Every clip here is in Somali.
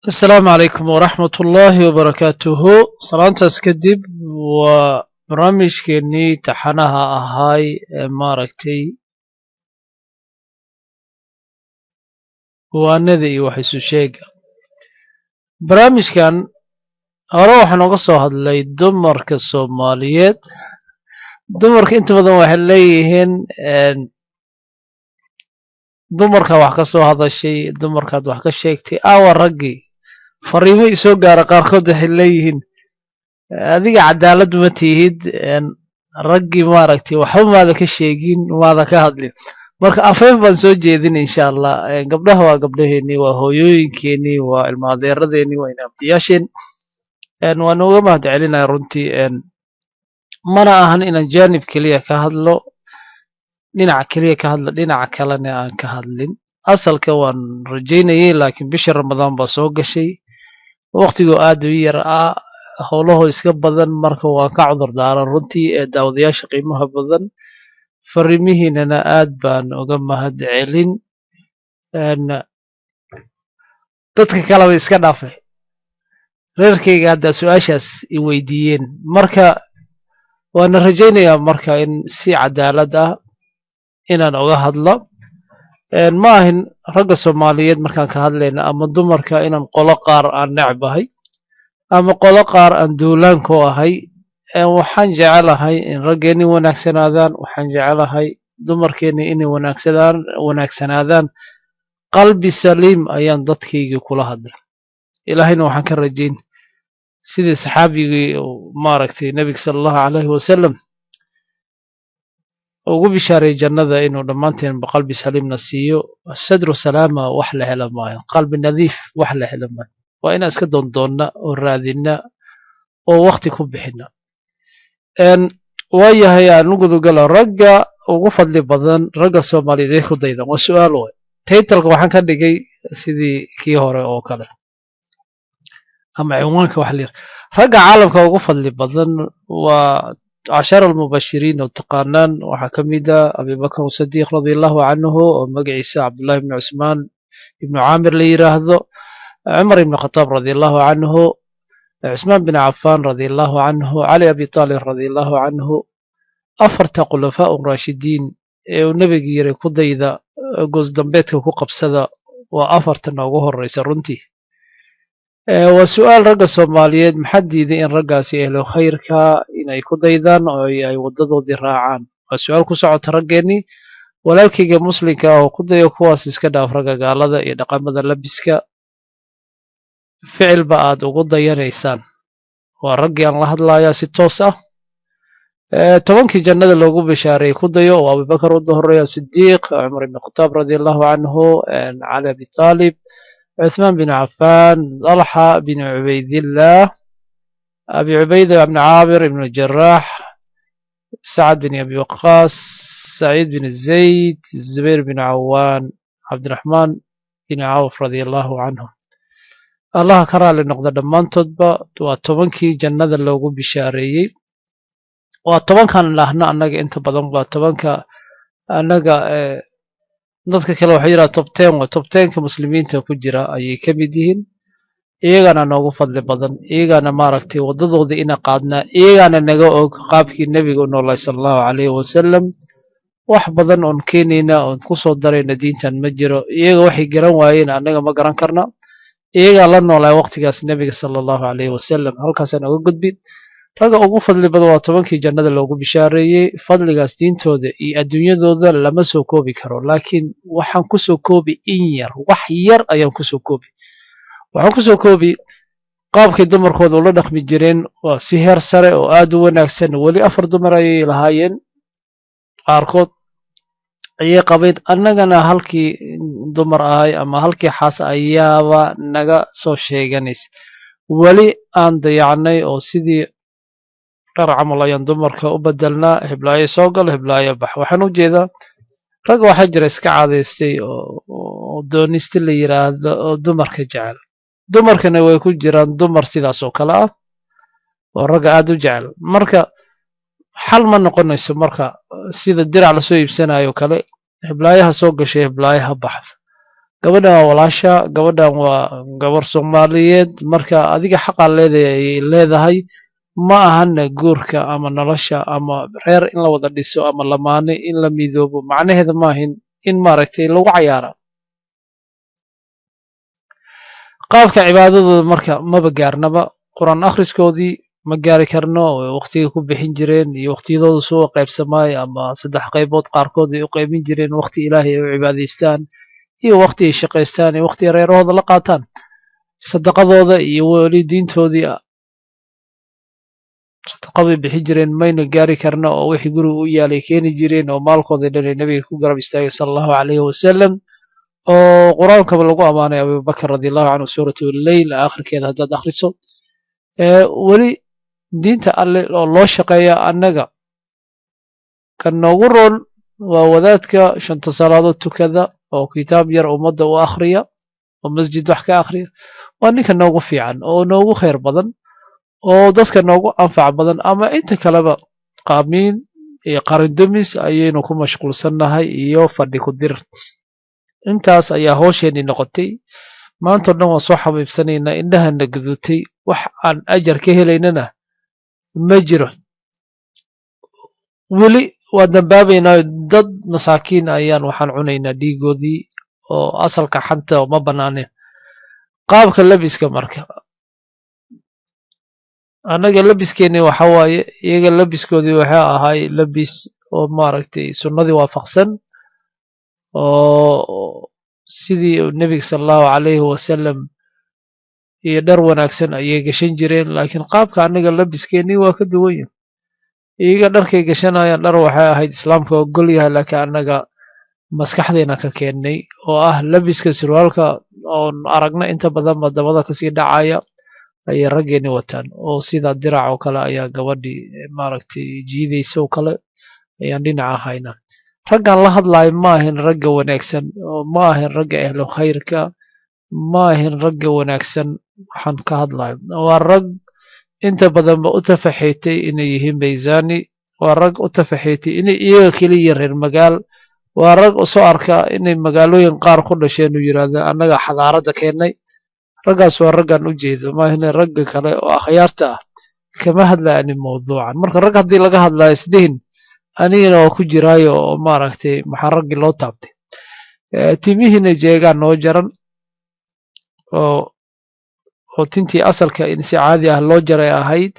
Asalaamu calaykum waraxmat ullaahi wabarakaatuhu. Salaantaas kadib, waa barnaamijkeennii taxanaha ahaay ee maaragtay waanada iyo wax isu sheega. Barnaamijkan hore waxaa nooga soo hadlay dumarka Soomaaliyeed. Dumarka inta badan waxay leeyihiin dumarka wax ka soo hadashay, dumarkaad wax ka sheegtay, aawa raggii? Fariimo isoo gaara qaarkood waxay leeyihiin, adiga cadaalad ma tihid, raggii maaragtay waxba maada ka sheegin, maada ka hadlin. Marka afeef baan soo jeedin, insha Allah. Gabdhaha waa gabdhaheenii, waa hooyooyinkeenii, waa ilma adeeradeenii, waa inaabtiyaasheen. Waan uga mahad celinaya runtii. Mana ahan inaan jaanib keliya ka hadlo, dhinac keliya ka hadlo, dhinaca kalena aan ka hadlin. Asalka waan rajaynayay, laakiin bisha Ramadaan baa soo gashay, waqtigoo aad u yar ah, howlahoo iska badan. Marka waan ka cudur daaran runtii ee daawadayaasha qiimaha badan. Fariimihiinana aad baan uga mahad celin. Dadka kaleba iska dhaafay, reerkayga hadda su-aashaas i weydiiyeen. Marka waana rajaynayaa marka in si cadaalad ah inaan uga hadlo. Ma ahin ragga Soomaaliyeed markaan ka hadlayna ama dumarka inaan qolo qaar aan necbahay ama qolo qaar aan duulaanku ahay. Waxaan jecelahay in raggeenni wanaagsanaadaan, waxaan jecelahay dumarkeenni inay wanaagsadaan, wanaagsanaadaan. Qalbi saliim ayaan dadkaygii kula hadlay. Ilaahayna waxaan ka rajayn sidii saxaabigii uu maaragtay Nebiga sala Allahu calayhi wasalam ugu bishaaray jannada, inuu dhammaanteenba qalbi saliimna siiyo. Sadru salaama wax la hela maayo, qalbi nadiif wax la hela maayo. Waa inaan iska doondoonna oo raadina oo waqti ku bixina. Waayahay, aan u gudagalo ragga ugu fadli badan, ragga Soomaaliyeed ee ku daydan. Waa su-aal way. Title-ka waxaan ka dhigay sidii kii hore oo kale ama cinwaanka waxa la yidhaha ragga caalamka ugu fadli badan waa cashara almubashiriin oo taqaanaan. Waxaa ka mid ah Abibakr Sadiiq radia Allahu canhu, oo magaciisa Cabdullahi ibnu Cusmaan ibnu Caamir la yiraahdo, Cumar ibnu Khataab radia Allahu canhu, Cusmaan bin Cafaan radia Allahu canhu, Cali Abi Taalib radia Allahu canhu. Afarta khulafaa raashidiin ee uu nebigu yiri ku dayda, goos dambeedka ku qabsada, waa afarta noogu horeysa runtii. Waa su-aal: ragga Soomaaliyeed maxaa diiday in raggaasi ehlo khayrka inay ku daydaan oo ay wadadoodii raacaan? Waa su-aal ku socota raggeenii. Walaalkayga muslimka ah oo ku dayo kuwaas, iska dhaaf ragga gaalada iyo dhaqamada labiska, ficilba aad ugu dayanaysaan. Waa raggii aan la hadlayaa si toos ah. 10-kii jannada loogu bishaareeyey ku dayo, oo Abubakar uda horeeya Sidiiq, Cumar ibn Khataab radia Allahu canhu, Cali Abi Taalib, Cuthmaan bin Cafaan, Dalxa bin Cubaydillah, Abi Cubayda ibn Caabir ibn Jaraax, Sacad bin Abi Waqaas, Saciid bin Zayd, Zubayr bin Cawaan, Cabdiraxmaan bin Cawf radia Allahu canhum. Allaha ka raali noqda dhammaantoodba. Waa 10-kii jannada loogu bishaareeyey. Waa 10-kan lahna annaga inta badan, waa 10-ka annaga. Dadka kale waxay yidhaha top 10. Waa top 10-ka muslimiinta ku jira ayay ka mid yihiin. Iyagana noogu fadli badan, iyagana maaragtay waddadoodii ina qaadnaa, iyagana naga og qaabkii nebiga u noolay sala Allahu calayhi wasalam. Wax badan oon keenayna oon ku soo darayna diintan ma jiro. Iyaga waxay garan waayeen annaga ma garan karna. Iyagaa la noolaa waqtigaas nebiga sala Allahu calayhi wasalam. Halkaasaan uga gudbi. Ragga ugu fadli badan waa 10-kii jannada loogu bishaareeyey. Fadligaas diintooda iyo adduunyadooda lama soo koobi karo, laakiin waxaan kusoo koobi in yar, wax yar ayaan kusoo koobi. Waxaan kusoo koobi qaabkay dumarkooda ula dhaqmi jireen. Waa si heer sare oo aad u wanaagsan. Weli afar dumar ayay lahaayeen, qaarkood ayay qabeen. Annagana halkii dumar ahay ama halkii xaas ayaaba naga soo sheeganaysa. Weli aan dayacnay oo sidii dhar camal ayaan dumarka u bedelnaa: heblaayo soo gal, heblaayo bax. Waxaan u jeedaa rag waxaa jira iska caadaystay oo doonista la yiraahdo oo dumarka jecel. Dumarkana way ku jiraan dumar sidaas oo kale ah oo ragga aad u jecel. Marka xal ma noqonayso. Marka sida dirac lasoo iibsanayo kale, heblaayaha soo gashay, heblaayaha baxda. Gabadhan waa walaasha, gabadhan waa gabar Soomaaliyeed. Marka adiga xaqaa leedahay ayay leedahay. Ma ahana guurka ama nolosha ama reer in la wada dhiso ama lamaane in la midoobo macnaheeda maahin in maaragtay lagu cayaara qaabka cibaadadooda. Marka maba gaarnaba Qur-aan akhriskoodii, ma gaari karno waqtigay ku bixin jireen iyo waqtiyadooda soo qaybsamaay, ama saddex qaybood qaarkood ay u qaybin jireen: waqti Ilaahay ay u cibaadaystaan iyo waqti ay shaqaystaan iyo waqti ay reerahooda la qaataan, sadaqadooda iyo weli diintoodii. Sadaqaday bixin jireen mayna gaari karno, oo wixii guriga u yaalay keeni jireen oo maalkooda dhan ay Nabiga ku garab istaagay sala Allahu calayhi wasalam, oo Qur-aankaba lagu ammaanay Abubakar radi Allahu canhu, Suuratu Leyl aakhirkeeda haddaad akhriso. Weli diinta Alle oo loo shaqeeya, annaga kan noogu roon waa wadaadka shanta salaadood tukada oo kitaab yar ummadda u akhriya oo masjid wax ka akhriya. Waa ninka noogu fiican oo noogu khayr badan oo dadka noogu anfac badan. Ama inta kaleba qaamiin iyo qarindumis ayaynu ku mashquulsannahay iyo fadhi ku dir. Intaas ayaa hawsheenii noqotay. Maanta o dhan waan soo xabiibsanaynaa, indhahana guduutay, wax aan ajar ka helaynana ma jiro. Weli waa dambaabaynaa, dad masaakiin ayaan waxaan cunaynaa dhiigoodii, oo asalka xanta ma banaaneen. Qaabka labiska marka, annaga labiskeeni waxa waaye, iyaga labiskoodii waxay ahay labis oo maaragtay sunnadii waafaqsan, oo sidii Nebiga sala Allahu calayhi wasalam iyo dhar wanaagsan ayay gashan jireen. Laakiin qaabka annaga labiskeenii waa ka duwan yahay. Iyaga dharkay gashanayaan dhar waxay ahayd Islaamka ogol yahay, laakiin annaga maskaxdeena ka keennay oo ah labiska surwaalka oon aragna inta badanba dabada kasii dhacaya ayay raggeeni wataan, oo sida dirac oo kale ayaa gabadhii maaragtay jiidaysa oo kale ayaan dhinaca haynaa. Raggan la hadlayo ma ahin ragga wanaagsan, oo ma ahin ragga ahlu khayrka, ma ahin ragga wanaagsan. Waxaan ka hadlayo waa rag inta badanba u tafaxaytay inay yihiin bayzani, waa rag u tafaxaytay inay iyaga keliya reer magaal, waa rag usoo arka inay magaalooyin qaar ku dhasheen uu yidhaahda annaga xadaaradda keennay. Raggaas waa raggan u jeedo, maahine ragga kale oo akhyaarta ah kama hadlayani mawduucan. Marka rag haddii laga hadlayo, isdihin anigana waa ku jiraayo oo maaragtay maxaa raggii loo taabtay. Timihiina jeegaan noo jaran, oo tintii asalka in si caadi ah loo jaray ahayd,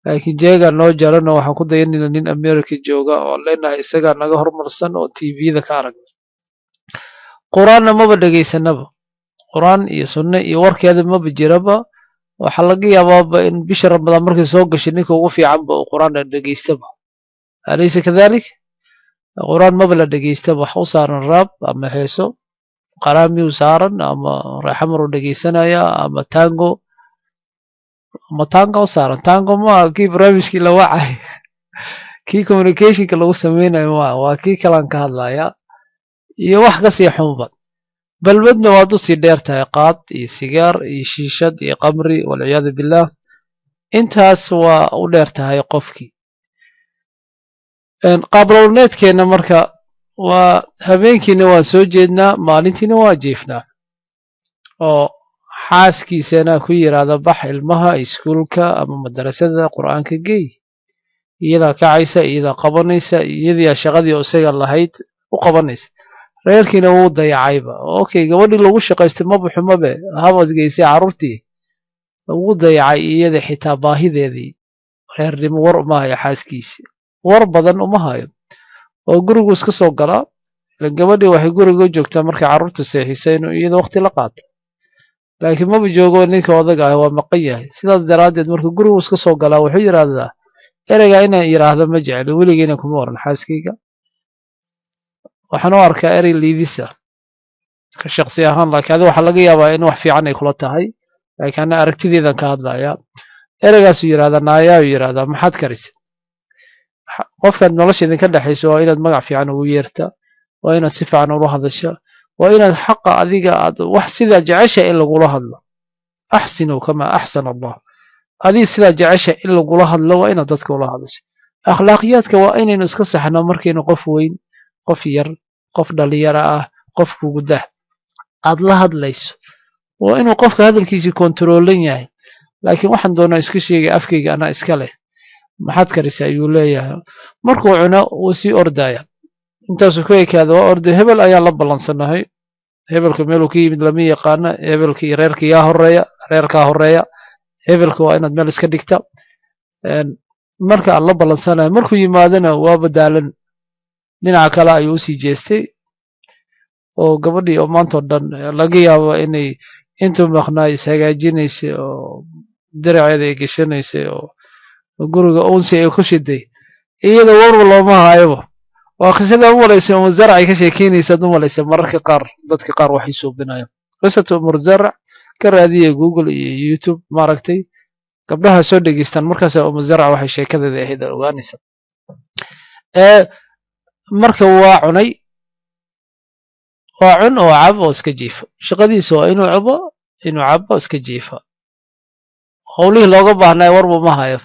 laakiin jeegaa noo jaranoo waxaan ku dayanayna nin America jooga oo leenahay isagaa naga hormarsan oo TV-da ka aragna. Qur-aanna maba dhegaysanaba, Qur-aan iyo sunne iyo warkeeda maba jiraba. Waxaa laga yaabaaba in bisha Ramadaan markay soo gashay ninka ugu fiicanba uu Qur-aan dhegaystaba. Alaysa kadalik? Qur-aan maba la dhegaystaba. Wax u saaran rap ama heeso qaraamiyu saaran ama reexamar u dhegaysanaya ama tango, ama tango u saaran. Tango maaha kii barnaamijkii la wacay, kii communicationka lagu sameynayo maaha, waa kii kalaan ka hadlaya iyo wax kasii xunba. Balwadna waad usii dheer tahay, qaad iyo sigaar iyo shiishad iyo qamri, walciyaadu billah, intaas waa u dheer tahay qofkii. Qaab nololeedkeenna marka waa habeenkiina waan soo jeednaa, maalintiina waa jiifnaa, oo xaaskiisana ku yidhaahda bax ilmaha iskuulka ama madarasada Qur-aanka geey. Iyadaa kacaysa, iyadaa qabanaysa, iyadiyaa shaqadii isaga lahayd u qabanaysa. Reerkiina wuu dayacayba. Okay, gabadhii lagu shaqaystay maba xumabe, habad geysay carruurtii, wuu dayacay iyada xitaa baahideedii reernimo. War uma hayo xaaskiisi, war badan uma hayo, oo gurigu iska soo galaa. Ilan gabadhii waxay guriga joogtaa markay carruurta seexisay inuu iyada waqti la qaato, laakiin maba joogo ninka odaga ah, waa maqan yahay. Sidaas daraaddeed marka gurigu iska soo galaa, wuxuu yidhaahdaa, ereygaa inaan yidhaahdo ma jecli, weligeyna kuma oran xaaskayga, waxaan u arkaa erey liidisa ka shaqsi ahaan, laakiin adiga waxaa laga yaabaa in wax fiican ay kula tahay, laakiin ana aragtideedan ka hadlaya. Ereygaasuu yidhahdaa, naayaa yidhahdaa, maxaad karisay? Qofkaad nolosha idinka dhexayso waa inaad magac fiican ugu yeerta, waa inaad si fiican ula hadasha, waa inaad xaqa adiga aad wax sidaa jecesha in lagula hadlo. Axsinu kamaa axsana Allah. Adiga sidaa jecesha in lagula hadlo waa inaad dadka ula hadasho. Akhlaaqiyaadka waa inaynu iska saxno markaynu qof weyn, qof yar, qof dhalinyaro ah, qof kugu dah. Aad la hadlayso waa inuu qofka hadalkiisii kontaroolan yahay. Laakiin waxaan doonaa iska sheegay, afkayga anaa iska leh. Maxaad karisa ayuu leeyahay. Markuu cuno wuu sii ordaya, intaasuu ku ekaada, waa orday. Hebel ayaan la ballansanahay. Hebelka meeluu ka yimid lama yaqaano. Hebelka iyo reerka yaa horeeya? Reerkaa horeeya. Hebelka waa inaad meel iska dhigta marka aan la ballansanahay. Markuu yimaadona waa badaalan, dhinaca kale ayuu usii jeestay oo gabadhii oo maantao dhan laga yaabo inay intuu maqnaa ishagaajinaysay oo diraceeda ay geshanaysay oo guriga unsi ay ku shiday, iyada warba looma haayaba. Waa qisada u malaysa Umu Zarc ay ka sheekeynaysaad u malaysa. Mararka qaar dadka qaar waxay suubinayaan qisatu Umu Zarc. Ka raadiya Google iyo YouTube, maaragtay, gabdhaha soo dhegeystaan. Markaasa Umu Zarc waxay sheekadeeda ahayd ogaanaysa. Marka waa cunay, waa cun oo cab oo iska jiifa. Shaqadiisa waa inuu cubo, inuu cabo, iska jiifa. Howlihii looga baahnay warba ma hayo.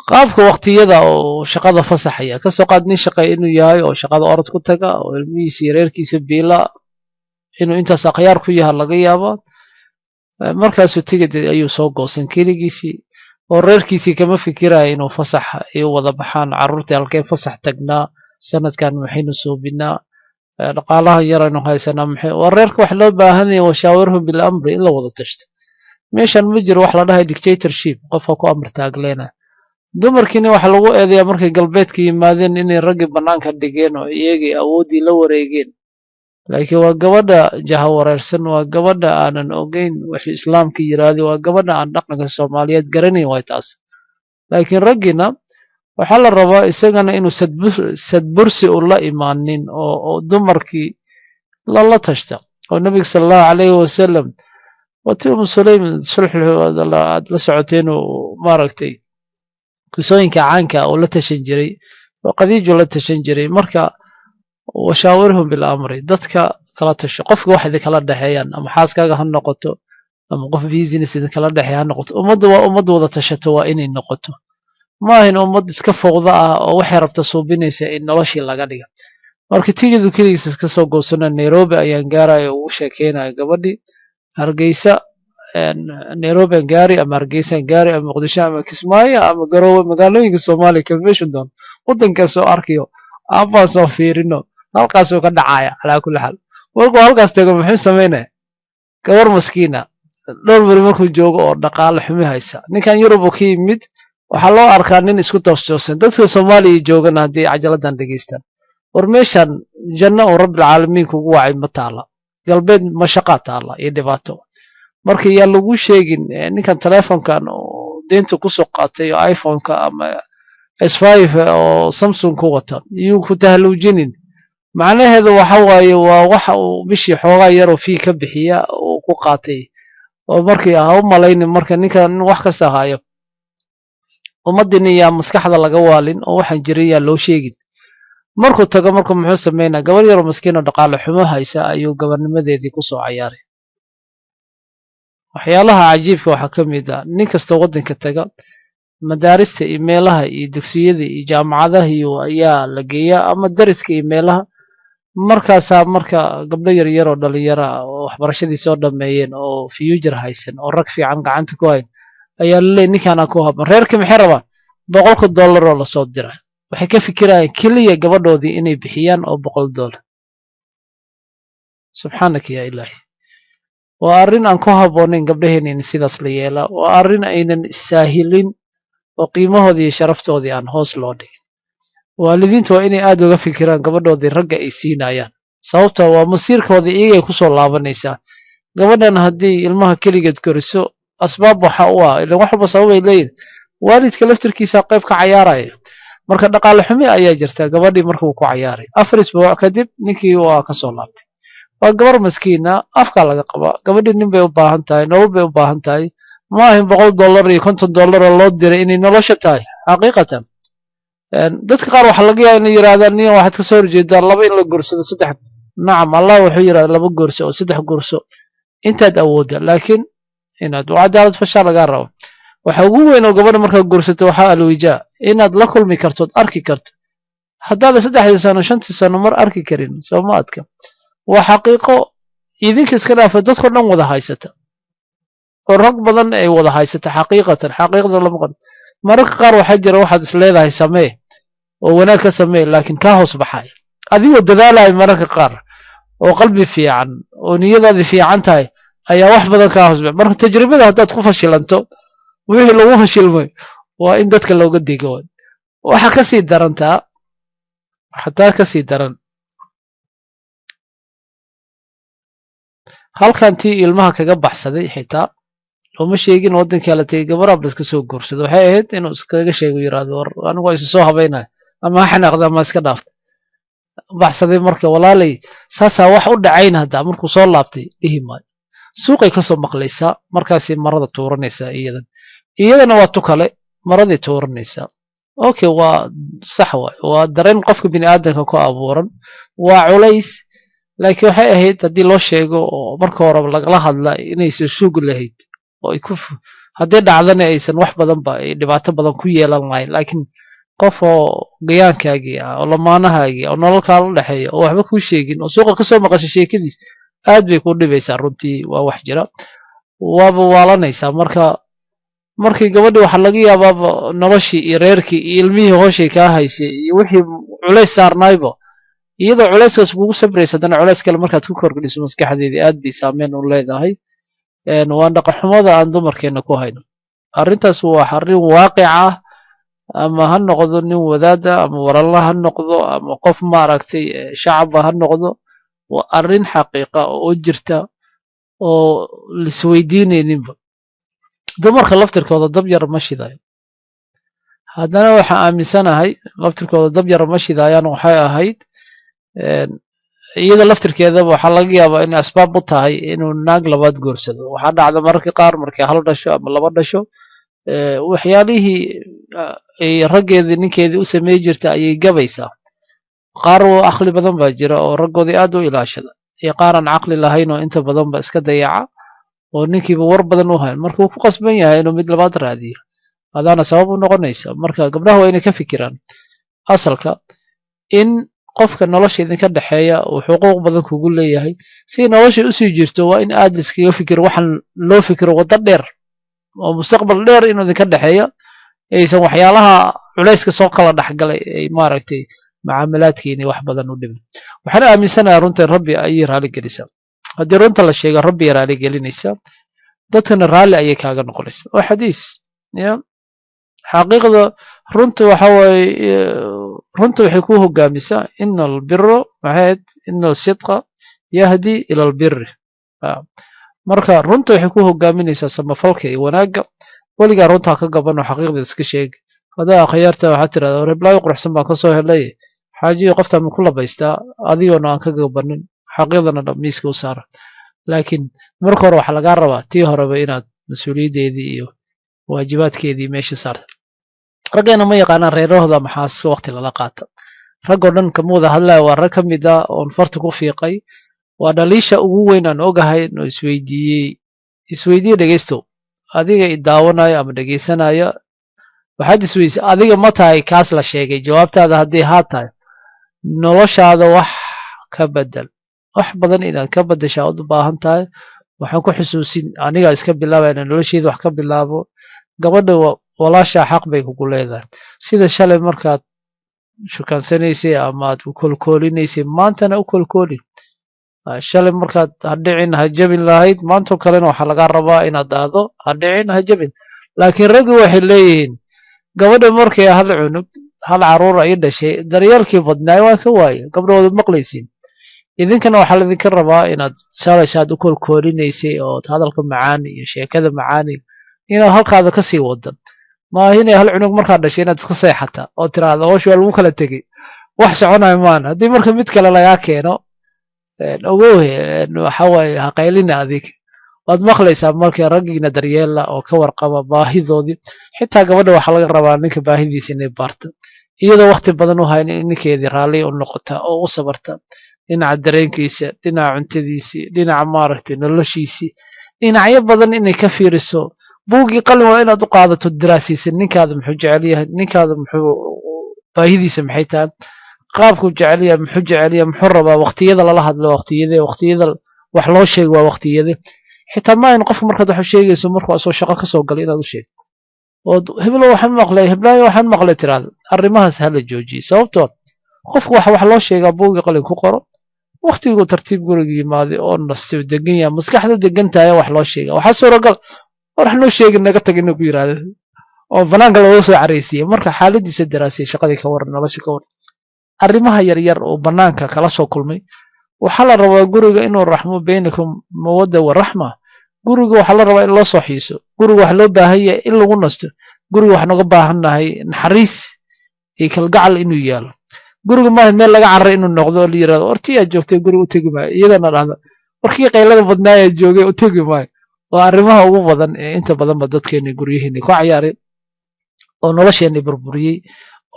Qaabka waqtiyada oo shaqada fasaxaya, kasoo qaad nin shaqeey inuu yahay oo shaqada orod ku taga oo ilmihiisa iyo reerkiisa biila, inuu intaas akhyaar ku yaha laga yaaba. Markaasuu tigid ayuu soo goosan keligiisii oo reerkiisii kama fikiraya inuu fasax ay u wada baxaan. Carruurtii halkee fasax tagnaa sanadkan? Maxaynu suubinaa? Dhaqaalaha yaraynu haysanaa maxay? Waa reerka wax loo baahan yahay. Washaawirhum bil amri, in la wada tashto. Meeshan ma jiro wax la dhahay dictatorship, qofka ku amar taagleena. Dumarkiina waxaa lagu eedeeyaa markay galbeedka yimaadeen inay raggii bannaanka dhigeen oo iyagii awooddii la wareegeen. Laakiin waa gabadha jahawareersan, waa gabadha aanan ogeyn wixii Islaamka yiraahday, waa gabadha aan dhaqanka Soomaaliyeed garanayn waay taas. Laakiin raggiina waxaa la rabaa isagana inuu sadbursi u la imaanin oo dumarkii lala tashta. Oo Nabiga sala Allahu calayhi wasalam waa tii Umu Sulaym sulx aad la socoteen oo maaragtay qisooyinka caanka oo la tashan jiray oo Qadiijo la tashan jiray. Marka washaawirhum bil amri, dadka kala tasho, qofka wax idinkala dhexeeyaan, ama xaaskaaga ha noqoto ama qof business idinkala dhexeeya ha noqoto. Ummadda waa ummad wada tashato, waa inay noqoto. Ma ahin ummad iska fowda ah oo waxay rabta suubinaysa in noloshii laga dhiga. Marka tigidu keligiis iska soo goosana, Nairobi ayaan gaaraya, ugu sheekeynaya gabadhii Hargeysa. Nairobi aan gaari ama Hargeysaan gaari ama Muqdisho ama Kismaayo ama Garoowe, magaalooyinka Soomaaliya ka meeshan doon waddankaas soo arkayo, aabaan soo fiirino, halkaasuu ka dhacaya. Calaa kulli xaal, markuu halkaas tago muxuu samaynaya? Gabar maskiina dhowr beri markuu joogo oo dhaqaale xumi haysa, ninkan Yurub uu ka yimid, waxaa loo arkaa nin isku toostoosan. Dadka Soomaaliya joogana haddii cajaladan dhegaystaan, war meeshan janno oo Rabbilcaalamiin kugu wacay ma taala. Galbeed mashaqaa taala iyo dhibaato. Marka yaa lagu sheegin ninkan telefonkan oo deynta kusoo qaatay oo iPhone-ka ama S5 oo Samsung ku wata iyuu ku tahluujinin. Macnaheedu waxa waaye waa waxa uu bishii xoogaa yaroo fii ka bixiya uu ku qaatay oo markii ha u malaynin. Marka ninkan wax kasta haayo, ummaddiina yaa maskaxda laga waalin oo waxaan jirin yaa loo sheegin. Markuu tago marka muxuu sameynaa? Gabar yaroo maskiin oo dhaqaale xumo haysa ayuu gabarnimadeedii kusoo cayaaray. Waxyaalaha cajiibka waxaa ka mid ah, nin kastoo waddanka taga, madaarista iyo meelaha iyo dugsiyada iyo jaamacadaha iyo ayaa la geeyaa ama dariska iyo meelaha. Markaasaa marka gabdho yaryar oo dhalinyaro ah oo waxbarashadii soo dhameeyeen oo future haysan oo rag fiican gacanta ku hayn ayaa la leeyay, ninkaana ku habban. Reerkii maxay rabaan? $100 oo lasoo dira. Waxay ka fikirayaan keliya gabadhoodii inay bixiyaan oo $100. Subxaanaka yaa Ilaahi, waa arrin aan ku habboonayn gabdhaheena in sidaas la yeelaa. Waa arrin aynan saahilin oo qiimahoodii iyo sharaftoodii aan hoos loo dhigin. Waalidiinta waa inay aad uga fikiraan gabadhoodii ragga ay siinayaan, sababtoo waa masiirkooda, iyagay kusoo laabanaysaa. Gabadhan haddii ilmaha keligeed koriso, asbaab waxa u ah, ilan wax walba sababay leeyihin, waalidka laftirkiisa qayb ka cayaaraya. Marka dhaqaale xumi ayaa jirta. Gabadhii markuu ku cayaaray, 4 isbuuc kadib ninkii waa kasoo laabtay. Waa gabar maskiina, afkaa laga qabaa. Gabadhii nin bay u baahan tahay, nolol bay u baahan tahay. Ma ahin $100 iyo $50 oo loo diray inay nolosha tahay. Xaqiiqatan, dadka qaar waxaa laga yaaba inay yidhahdaan, niyan waxaad kasoo horjeedaa laba in la guursado, saddex. Nacam, Allah wuxuu yidhahda laba guurso oo saddex guurso intaad awoodda, laakiin inaad u cadaalad fashaa lagaa rabo. Waxa ugu weyn oo gabadha markaad guursato waxaa alwijaa inaad la kulmi karto ood arki karto. Haddaada 3dii sano, 5tii sano mar arki karin, soo ma adka? Waa xaqiiqo. Idinka iska dhaafa, dadkao dhan wada haysata oo rag badan ay wada haysata. Xaqiiqatan, xaqiiqda lama qan. Mararka qaar waxaa jira waxaad is leedahay samee oo wanaag ka samee, laakiin kaa hoos baxay adigoo dadaalaya. Mararka qaar oo qalbi fiican oo niyadaadi fiican tahay ayaa wax badan kaa hoos baxay. Marka tajribada haddaad ku fashilanto, wixii lagu fashilmay waa in dadka looga digo. Waxa ka sii darantaa, xataa ka sii daran, halkan tii ilmaha kaga baxsaday xitaa looma sheegin. Waddankaa la tegey, gabar la iska soo guursaday. Waxay ahayd inuu iskaga sheego, yiraahdo, "War, anigu waa isu soo habaynaya," ama ha xanaaqda ama iska dhaafta. Baxsaday. Marka walaalay, saasaa wax u dhacayn. Haddaa markuu soo laabtay dhihi maayo, suuqay kasoo maqlaysaa, markaasay marada tuuranaysaa. Iyadana waa tu kale, maraday tuuranaysaa. Okay, waa sax waay, waa dareen qofka bini aadamka ku abuuran, waa culays, laakiin waxay ahayd haddii loo sheego oo marka horeba lagala hadla inaysan sugi lahayd oo ay ku haddii dhacdana aysan wax badanba ay dhibaato badan ku yeelan lahayn. Laakiin qof oo gayaankaagii ah oo lamaanahaagii oo nololkaa la dhexeeya oo waxba kuu sheegin oo suuqa kasoo maqashay sheekadiis, aad bay kuu dhibaysaa runtii. Waa wax jira, waaba waalanaysaa. Marka markii gabadhii waxaa laga yaabaaba noloshii iyo reerkii iyo ilmihii hooshay kaa haysay iyo wixii culays saarnaayba, iyadoo culayskaas kugu sabraysa, haddana culays kale markaad ku kordhiso, maskaxdeedii aad bay saameyn u leedahay. Waan dhaqanxumada aan dumarkeena ku hayno. Arrintaas waa arrin waaqic ah. Ama ha noqdo nin wadaada, ama walalla ha noqdo, ama qof maaragtay shacaba ha noqdo, waa arrin xaqiiqa oo jirta oo laisweydiinayninba. Dumarka laftirkooda dab yar ma shidayo. Haddana waxaan aaminsanahay laftirkooda dab yar ma shidaayaan. Waxay ahayd iyada laftirkeedaba waxaa laga yaabaa inay asbaab u tahay inuu naag labaad guursado. Waxaa dhacda mararka qaar markay hal dhasho ama laba dhasho, waxyaalihii ay raggeedii ninkeedii u samey jirta ayay gabaysaa. Qaar oo caqli badan baa jira oo raggoodii aad u ilaashada, iyo qaar aan caqli lahayn oo inta badanba iska dayaca oo ninkiiba war badan u hayn. Marka wuu ku qasban yahay inuu mid labaad raadiyo, adaana sabab u noqonaysa. Marka gabdhaha waa inay ka fikiraan asalka in qofka nolosha idinka dhexeeya uu xuquuq badan kugu leeyahay. Si nolosha usii jirto waa in aad iskaga fikiro, waxaan loo fikiro waddo dheer oo mustaqbal dheer inuu idinka dhexeeya, aysan waxyaalaha culayska soo kala dhexgalay ay maaragtay mucaamalaadkiini wax badan u dhimin. Waxaan aaminsanahay runta Rabbi ayay raali gelisaa. Haddii runta la sheego, Rabbi raali gelinaysaa, dadkana raalli ayay kaaga noqonaysaa. Waa xadiis ya xaqiiqda. Runta waxa waaye, runta waxay ku hogaamisaa ina albiro, maxay, ina alsidqa yahdi ila albiri. Marka runta waxay ku hogaaminaysaa samafalka iyo wanaagga. Weligaa runtaa ka gaban oo xaqiiqda iska sheeg. Haddaa akhyaarta waxaad tirahdaa, "Reblaayo quruxsan baan kasoo helay, xaajiyo, qoftaan ma ku labaystaa?" Adigoona aan ka gabanin, xaqiiqdana dhab miiska u saara. Laakiin marka hore waxaa lagaa rabaa tii horeba inaad mas-uuliyaddeedii iyo waajibaadkeedii meesha saarta. Raggeena ma yaqaanaan reerahooda maxaa waqti lala qaata. Raggoo dhan kama wada hadlaya, waa rag ka mid ah oon farta ku fiiqay. Waa dhaliisha ugu weyn aan ogahay oo isweydiiyey. Isweydiiye, dhegeysto, adiga i daawanaya ama dhegeysanaya, waxaad isweydiisay, adiga ma tahay kaas la sheegay? Jawaabtaada haddii haa tahay, noloshaada wax ka bedel. Wax badan inaad ka bedeshaa u baahan tahay. Waxaan ku xusuusin, anigaa iska bilaabaya, inaan nolosheeda wax ka bilaabo. Gabadha walaashaa xaq bay kugu leedahay. Sida shalay markaad shukansanaysay ama aad u koolkoolinaysay, maantana u koolkooli. Shalay markaad "ha dhicin, ha jabin" lahayd, maantoo kalena waxaa lagaa rabaa inaad dhahdo "ha dhicin, ha jabin". Laakiin raggu waxay leeyihiin, gabadha markay hal cunug, hal caruur ay dhashay, daryeelkii badnaay waan ka waaye. Gabdhahooda maqlaysiin, idinkana waxaa laidinka rabaa inaad shalay saad u koolkoolinaysay ood hadalka macaan iyo sheekada macaan inaad halkaada kasii wada. Maaha inay hal cunug markaad dhashay inaad iska seexata oo tiraahda "Howsha waa lagu kala tegey". Wax soconayo maan. Haddii marka mid kale lagaa keeno, ogow, waxa waaye ha qaylina adig, waad maqlaysaa. Marka raggiina daryeela oo ka warqaba baahidoodii. Xitaa gabadha waxaa laga rabaa ninka baahidiisa inay baarta, iyadoo waqti badan u hayn in ninkeedii raalli u noqota oo u sabarta dhinaca dareenkiisa, dhinaca cuntadiisii, dhinaca maaragtay noloshiisii, dhinacyo badan inay ka fiiriso. Buuggii qalin waa inaad u qaadato, daraasiisa ninkaada muxuu jecel yahay, ninkaada muxuu baahidiisa maxay tahay, qaabkuu jecel yahay, muxuu jecel yahay, muxuu rabaa, waqtiyada lala hadlo, waqtiyada wax Wax loo sheego waa waqtiyada. Xitaa ma ayn qofka markaad wax u sheegayso markuu asoo shaqo ka soo galay inaad u sheegto ood "Hebelo, waxaan maqlay, heblaayo, waxaan maqlay" tiraahdo. Arrimahaas ha la joojiyo, sababtoo qofku waxa wax loo sheegaa buugi qalin ku qoro, waqtiguu tartiib guriga yimaaday oo nastay, degan yahay, maskaxda degan tahay wax loo sheega. Waxaa suuragal war "Wax noo sheegin, naga tag" inuu ku yiraahdo oo banaanka looga soo caraysiiye. Marka xaaladiisa daraasiyay, shaqadii ka waran, nolosha ka waran, arrimaha yaryar oo banaanka kala soo kulmay. Waxaa la rabaa guriga inuu raxmo, baynakum mawadda wa raxma. Guriga waxaa la rabaa in loo soo xiiso. Guriga waxaa loo baahan yahay in lagu nasto. Guriga waxaan uga baahannahay naxariis iyo kalgacal inuu yaalo. Guriga maaha meel laga cararay inuu noqdo oo la yirahdo "Wartii aad joogtay guriga u tegi maayo," iyadana dhahdo "Warkii qaylada badnaayaa joogay u tegi maayo." Waa arrimaha ugu badan ee inta badanba dadkeena guryaheena ku cayaaray oo nolosheena burburiyey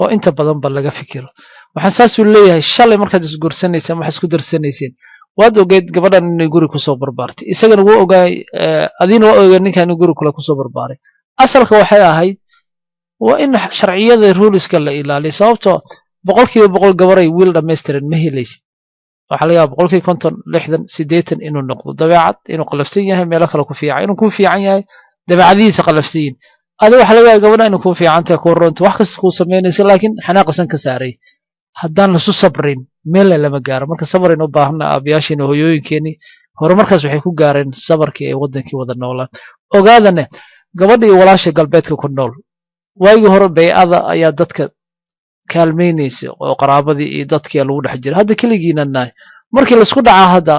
oo inta badanba laga fikiro. Waxaan saasuu leeyahay: shalay markaad isguursanayseen, wax isku darsanayseen, waad ogeyd gabadhan inay guri kusoo barbaartay, isagana wuu ogaay, adiina waa ogeyd ninkan inuu guri kule kusoo barbaaray. Asalka waxay ahayd waa in sharciyada, ruleska la ilaaliyo, sababtoo 100% gabaray wiil dhammaystiran ma helaysid. Waxaa laga yaaba 50%, 60, 80 inuu noqdo, dabeecad inuu qalafsan yahay, meelo kale ku fiican, inuu ku fiican yahay, dabeecadihiisa qalafsan yihin. Adi waxaa laga yaaba gabadha inuu kuu fiican tahay, kuu runta, wax kasta kuu samaynaysa, laakiin xanaaqasan ka saaray. Haddaan lasu sabrin, meelna lama gaaro. Marka sabaraynu u baahana. Aabayaasheena, hooyooyinkeenii horumarkaas waxay ku gaareen sabarkii ay waddankii wada noolaan. Ogaadane, gabadha iyo walaasha galbeedka ku nool, waagii hore bay'ada ayaa dadka kaalmaynaysa oo qaraabadii iyo dadkii lagu dhex jira. Hadda keligiina nahay. Markii laisku dhacaa, hadda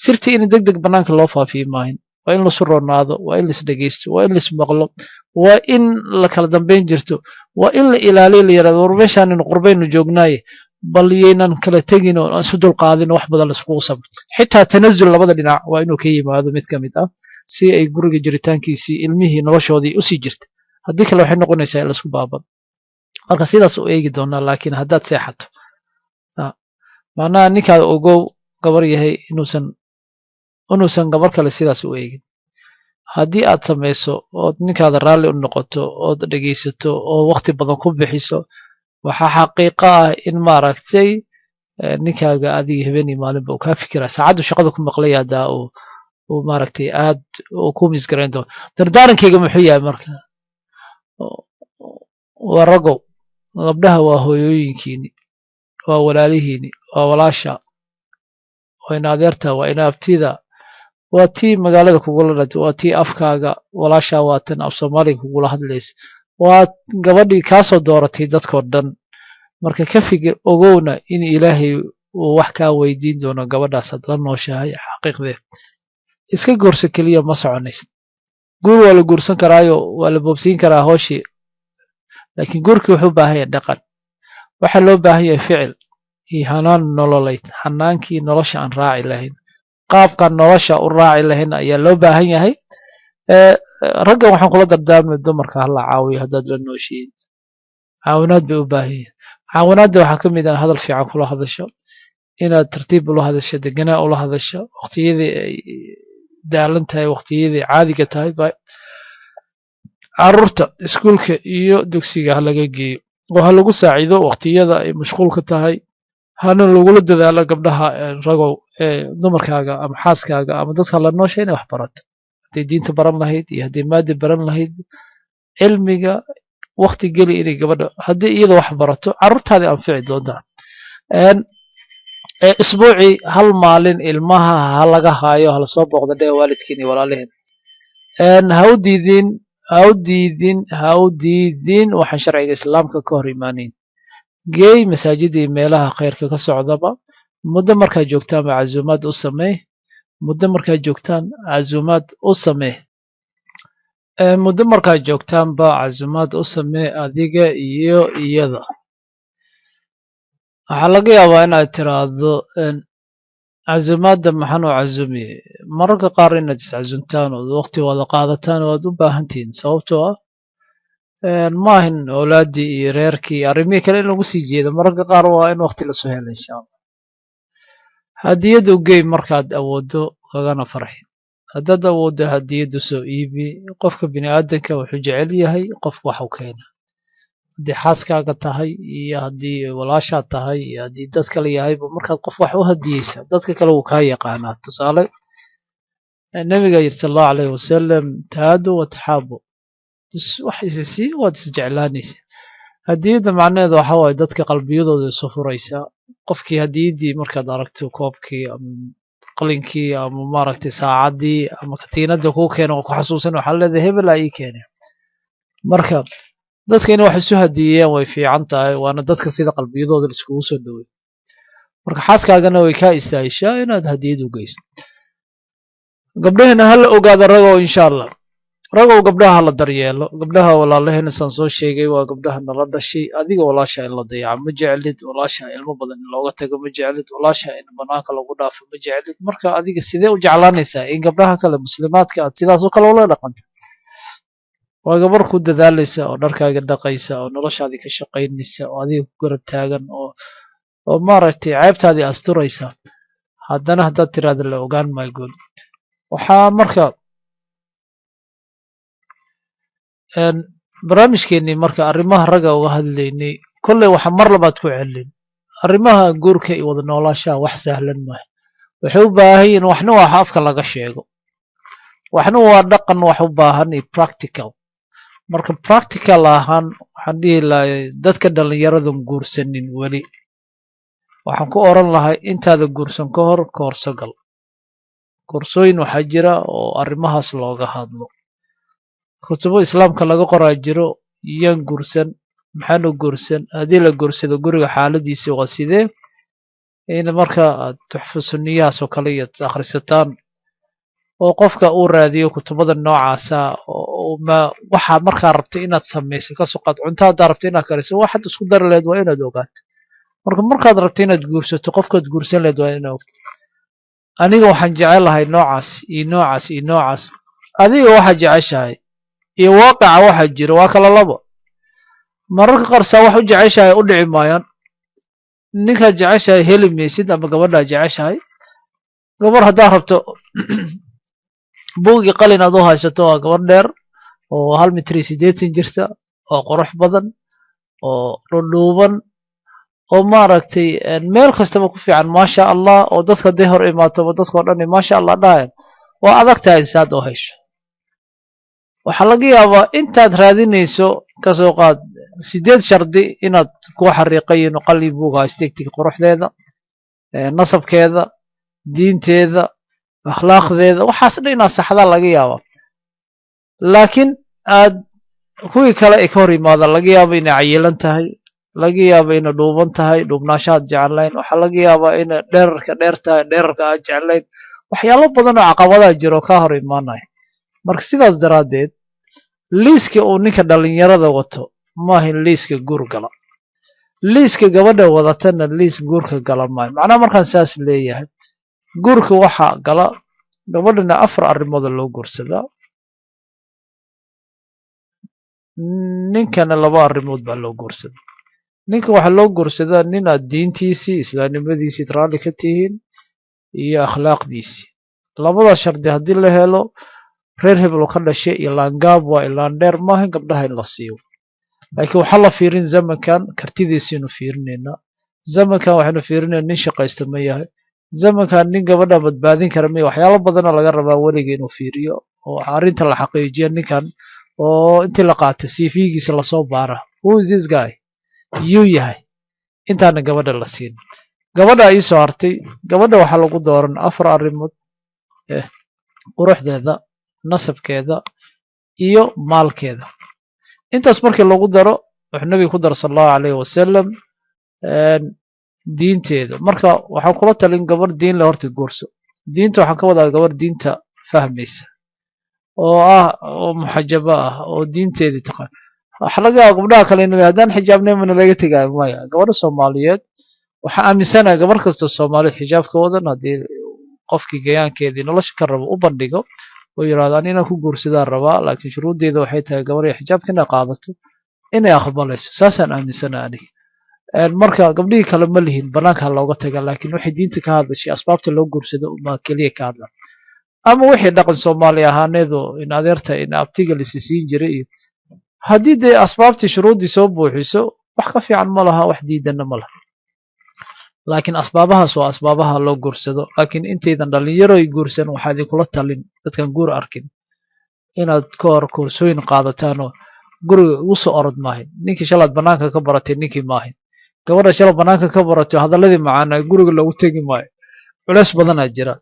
sirtii in deg deg bannaanka loo faafiyo maahin. Waa in lasu ronaado, waa in lais dhegeysto, waa in lais maqlo, waa in la kala dambayn jirto, waa in la ilaaliyo, la yirahdo "War meeshaaninu qurbaynu joognaaye, bal yaynan kala tegin oo aan isu dulqaadin." Wax badan laiskugu sabro, xitaa tanazul labada dhinac waa inuu ka yimaado mid ka mid ah, si ay guriga jiritaankiisii, ilmihii, noloshoodii usii jirta. Haddii kale waxay noqonaysaa in laisku baaba. Marka sidaas u eegi doonaa. Laakiin haddaad seexato, macnaha ninkaada ogow gabar yahay inuusan gabar kale sidaas u eegin. Haddii aad samayso ood ninkaada raalli u noqoto ood dhegaysato oo waqti badan ku bixiso, waxaa xaqiiqo ah in, maaragtay, ninkaaga adiga habeen iyo maalinba uu kaa fikiraa. Saacaddu shaqada ku maqlaya haddaa uu, maaragtay, aad uu ku misgarayn doono. Dardaarankayga muxuu yahay marka? Waa ragow, gabdhaha waa hooyooyinkiini, waa walaalihiini, waa walaasha, waa ina adeerta, waa ina abtida, waa tii magaalada kugula dhalatay, waa tii afkaaga walaashaa, waa tan af Soomaaliga kugula hadlaysa, waa gabadhii kaasoo dooratay dadkoo dhan. Marka ka fikir, ogowna in Ilaahay uu wax kaa weydiin doono gabadhaasaad la nooshahay xaqiiqdeed. Iska guurso keliya ma soconaysid. Guur waa la guursan karaayo, waa la boobsiin karaa hooshii, laakiin guurkii wuxuu u baahan yahay dhaqan. Waxaa loo baahan yahay ficil iyo hanaan nololeyd. Hanaankii nolosha aan raaci lahayn, qaabkan nolosha u raaci lahayn ayaa loo baahan yahay. Raggan waxaan kula dardaarmay: dumarka hala caawiyo. Haddaad la nooshihiin, caawinaad bay u baahan yihin. Caawinaadda waxaa ka mid ah hadal fiican kula hadasho, inaad tartiib ula hadasho, deganaa ula hadasho, waqtiyadii ay daalan tahay, waqtiyadii caadiga tahay. Carruurta iskuulka iyo dugsiga ha laga geeyo oo ha lagu saacido waqtiyada ay mashquulka tahay, hana lagula dadaalo gabdhaha. Ragow, dumarkaaga ama xaaskaaga ama dadka la noosha inay wax barato, hadday diinta baran lahayd iyo hadday maadi baran lahayd, cilmiga waqti geli inay gabadha. Haddii iyada wax barato, carruurtaadii anfici doontaa. Isbuucii hal maalin ilmaha ha laga haayo, hala soo booqda dheh waalidkiin iyo walaaliheen. Ha u diidin, ha u diidin, ha u diidin waxaan sharciga Islaamka ka hor imaanayn. Geey masaajida iyo meelaha khayrka ka socdaba. Muddo markaad joogtaanba casuumaad u samee. Muddo markaad joogtaan casuumaad u samee. Muddo markaad joogtaanba casuumaad u samee adiga iyo iyada. Waxaa laga yaabaa inaad tiraahdo "Casuumaadda maxaan u casuumiyey?" Mararka qaar inaad iscasuumtaan ood waqti wada qaadataan waad u baahan tihiin, sababtoo ah ma ahin awlaaddii iyo reerkii iyo arrimihii kale in lagu sii jeedo. Mararka qaar waa in waqti lasoo helo, insha Allah. Hadiyad u gey markaad awooddo, kagana farxi. Haddaad awooddo, hadiyad u soo iibi. Qofka bini aadanka wuxuu jecel yahay qof wax u keena, haddii xaaskaaga tahay iyo haddii walaashaa tahay iyo haddii dad kale yahayba. Markaad qof wax u hadiyeysa, dadka kale wuu kaa yaqaanaa. Tusaale. Nabiga yidhi sala Allahu alayhi wasalam: "Tahaadu wa taxaabu", wax isi sii, waad isjeclaanaysa. Hadiyadda macnaheedu waxa waaye dadka qalbiyadooda isu furaysa. Qofkii hadiyaddii markaad aragto, koobkii ama qalinkii ama maaragtay saacaddii ama katiinadda kuu keeno, oo ku xasuusan, waxaa leedahay, "Hebel aa ii keenay." Marka dadka inay wax isu hadiyeeyaan way fiican tahay, waana dadka sida qalbiyadooda la iskugu soo dhowey. Marka xaaskaagana way kaa istaahishaa inaad hadiyad u geyso. Gabdhahena ha la ogaado, ragow, insha Allah, ragow, gabdhaha hala daryeelo. Gabdhaha walaalaheena, saan soo sheegay, waa gabdhaha nala dhashay. Adiga walaasha in la dayaco ma jeclid, walaasha ilmo badan in looga tago ma jeclid, walaasha in banaanka lagu dhaafo ma jeclid. Marka adiga sidee u jeclaanaysaa in gabdhaha kale muslimaadka aad sidaas oo kale ula dhaqanto? Waa gabar ku dadaalaysa oo dharkaaga dhaqaysa oo noloshaadii ka shaqaynaysa oo adiga ku garab taagan oo maaragtay ceebtaadii asturaysa. Haddana haddaad tiraahdo la ogaan maayo, good. Waxaa marka barnaamijkeenii marka arrimaha ragga uga hadlaynay, kolley waxaa mar labaad ku celin, arrimaha guurka iyo wada noolaashaha wax sahlan maaha. Waxay u baahan yihiin, waxna waa afka laga sheego, waxna waa dhaqan, wax u baahan iyo practical. Marka practical ahaan waxaan dhihi lahay dadka dhallinyaradan guursanin weli, waxaan ku oran lahay, intaada guursan ka hor koorso gal. Koorsooyin waxaa jira oo arrimahaas looga hadlo, kutubo Islaamka laga qoraa jiro. Yaan guursan, maxaanu guursan, haddii la guursado guriga xaaladiisi waa sidee, in marka aad Tuxfa Sunniyahaas oo kale iyo akhrisataan oo qofka uu raadiyo kutubada noocaasa oo ma waxaa markaa rabta inaad samayso. Kasoo qaad cunto haddaa rabta inaad kariso, waxaad isku dari lahayd waa inaad ogaato. Marka markaad rabto inaad guursato, qofkaad guursan lahayd waa inaad ogto. Aniga waxaan jecelahay noocaas iyo noocaas iyo noocaas. Adiga waxaad jeceshahay iyo waaqica waxaa jiro waa kala labo. Mararka qaar saa wax u jeceshahay u dhici maayaan. Ninkaad jeceshahay heli maysid ama gabadhaad jeceshahay. Gabar haddaad rabto, buugii qalin aad u haysato, waa gabar dheer oo 1 mitir iyo 80 jirta oo qurux badan oo dhudhuuban oo maaragtay meel kastaba ku fiican, maasha Allah, oo dadka hadday hor imaatoba dadkao dhan maasha Allah dhahayan, waa adag tahay insaad oo hesho. Waxaa laga yaabaa intaad raadinayso, kasoo qaad sideed shardi inaad ku xariiqayin qalin buug haystegtig: quruxdeeda, nasabkeeda, diinteeda, akhlaaqdeeda, waxaas dhan inaad saxdaa laga yaabaa. Laakiin aad kuwii kale ay ka hor yimaadaan, laga yaabo inay cayilan tahay, laga yaabo inay dhuuban tahay, dhuubnaashaad jeclayn, waxaa laga yaabaa inay dherarka dheer tahay, dherarka aad jeclayn. Waxyaalo badan oo caqabadaa jiro ka hor imaanaya. Marka sidaas daraaddeed liiska uu ninka dhalinyarada wato maahin liiska guur gala, liiska gabadha wadatana liis guurka gala maayo. Macnaha markaan saas leeyahay, guurka waxaa gala gabadhana afar arrimooda loo guursadaa, ninkana laba arrimood baa loo guursadaa. Ninka waxaa loo guursadaa nin aad diintiisii, islaamnimadiisii raalli ka tihiin iyo akhlaaqdiisii. Labadaas shardi haddii la helo, reer hebel oo ka dhashay iyo laangaab waa ilaan dheer maahan gabdhaha in la siiyo. Laakiin waxaa la fiirin zamankan kartidiisiinu fiirinaynaa, zamankan waxaynu fiirinayna nin shaqaysta ma yahay, zamankan nin gabadha badbaadin kara ma yahay. Waxyaalo badana laga rabaa weliga inuu fiiriyo oo arrinta la xaqiijiyo ninkan oo intii la qaatay CV-giisa lasoo baara, who is this guy, yuu yahay, intaana gabadha la siin. Gabadha ii soo hartay, gabadha waxaa lagu dooran afar arrimood: quruxdeeda, nasabkeeda iyo maalkeeda. Intaas markii lagu daro, wuxuu nabiga ku dara sala Allahu alayhi wasalam diinteeda. Marka waxaan kula talin, gabar diin le horta guurso. Diinta waxaan ka wadaa gabar diinta fahmaysa oo ah oo muxajabo ah oo diinteedii taqaan. Waxaa laga yaaba gabdhaha kale in haddaan xijaabnay mana laga tegaayo. Maya, gabadha Soomaaliyeed waxaa aaminsanahay gabar kasta Soomaaliyeed xijaabka wadan, haddii qofkii gayaankeedii nolosha ka rabo u bandhigo oo yidhahdo, "Ani inaan ku guursadaan rabaa, laakiin shuruuddeeda waxay tahay gabar iyo xijaabka inay qaadato," inay aqbalayso, saasaan aaminsanahay aniga. Marka gabdhihii kale ma lihin banaanka looga taga, laakiin waxay diinta ka hadashay, asbaabta loo guursado baa keliya ka hadla, ama wixii dhaqan Soomaali ahaaneedo in adeerta in abtiga lisi siin jiray. Iyo haddii dee asbaabtii shuruuddii soo buuxiso, wax ka fiican ma laha, wax diidanna ma laha. Laakiin asbaabahaas waa asbaabaha loo guursado. Laakiin intaydan dhalinyaro ay guursan, waxaa idinkula talin, dadkan guur arkin, inaad ka hor koorsooyin qaadataan oo guriga ugu soo orod maahin. Ninkii shalaad banaanka ka baratay ninkii maahin, gabadha shala banaanka ka baratay hadalladii macaana guriga loogu tegi maayo. Culeys badanaa jira.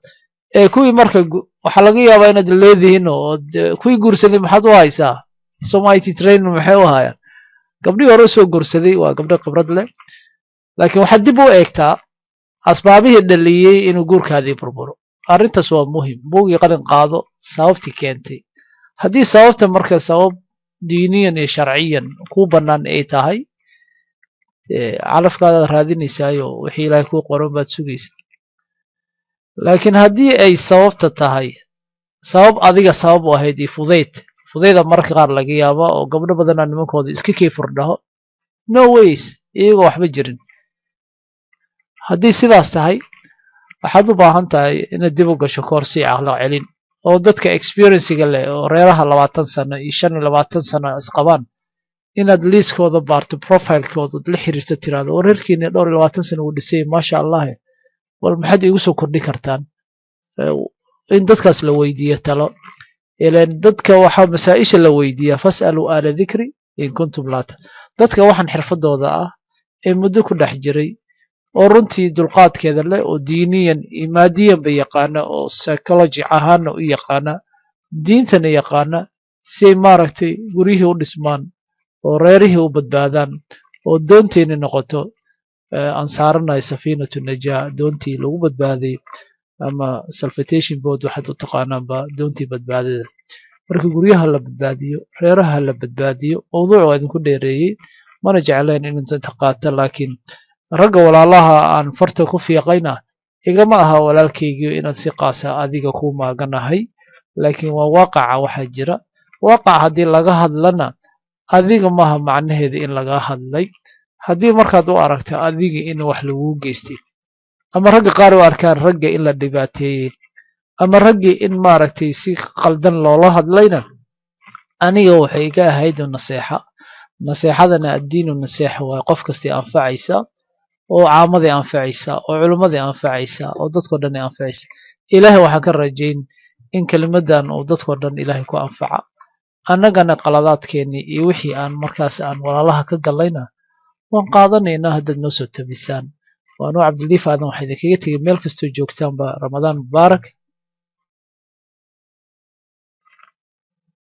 Ee kuwii marka waxaa laga yaabaa inaad leedihiin oo kuwii guursaday maxaad u haysaa? Som IT training maxay u hayaan? Gabdhihii hore usoo guursaday waa gabdho khibrad leh, laakiin waxaad dib u eegtaa asbaabihii dhaliyey inuu guurkaadii burburo. Arrintaas waa muhim. Buugii qalin qaado, sababtii keentay. Haddii sababta marka sabab diiniyan iyo sharciyan kuu bannaan ay tahay, calafkaadaad raadinaysaayo wixii Ilaahay kuu qoran baad sugaysaa. Laakiin haddii ay sababta tahay sabab adiga sabab u ahayd iyo fudayd, fudayda mararka qaar laga yaabaa oo gabdho badanaa nimankooda iska kay furdhaho, no ways, iyagoo waxba jirin. Haddii sidaas tahay, waxaad u baahan tahay inaad dib u gasho koorsi caqlo celin oo dadka experiencega leh oo reeraha 20 sano iyo 25 sano isqabaan inaad liiskooda baarto, profilekooda la xiriirto, tiraahdo: "War, reerkiina dhowr iyo labaatan sano uu dhisay, maasha Allah, war maxaad iigu soo kordhin kartaan?" In dadkaas la weydiiyo talo. Ilan dadka waxaa masaa-isha la weydiiyaa: فاسألوا أهل الذكر إن كنتم لا. Dadka waxaan xirfadooda ah ee muddo ku dhex jiray oo runtii dulqaadkeeda leh oo diiniyan iyo maadiyanba yaqaana oo psychology ahaana u yaqaana, diintana yaqaana, si ay maaragtay guryihii u dhismaan oo reerihii u badbaadaan oo doonteeni noqoto aan saaranahay سفينة النجاة, doontii lagu badbaaday ama salvation boat, waxaad u taqaanaanba, doontii badbaadada. Marka guryaha la badbaadiyo, reeraha la badbaadiyo. Mawduuc waa idinku dheereeyey, mana jeclayn in inta qaata, laakiin ragga walaalaha aan farta ku fiiqayna igama aha, walaalkaygiio, inaan si qaasa adiga ku maaganahay, laakiin waa waaqaca. Waxaa jira waaqac, haddii laga hadlana adiga maaha macnaheeda in laga hadlay. Haddii markaad u aragta adiga in wax laguu geystay, ama ragga qaar u arkaan ragga in la dhibaateeyey, ama raggii in maaragtay si qaldan loola hadlayna, aniga waxay iga ahayd naseexa. Naseexadana الدين النصيحة waay. Qof kastay anfacaysa oo caamaday anfacaysa oo culimmaday anfacaysa oo dadkao dhan ay anfacaysa. Ilaahay waxaan ka rajayn in kelimadan uu dadkao dhan Ilaahay ku anfaca. Annagana qaladaadkeennii iyo wixii aan markaas aan walaalaha ka gallayna waan qaadanaynaa haddaad noo soo tabisaan. Waa anuu Cabdiliif Aadan, waxaa idinkaga tegay meel kastoo joogtaanba Ramadaan mubaarak.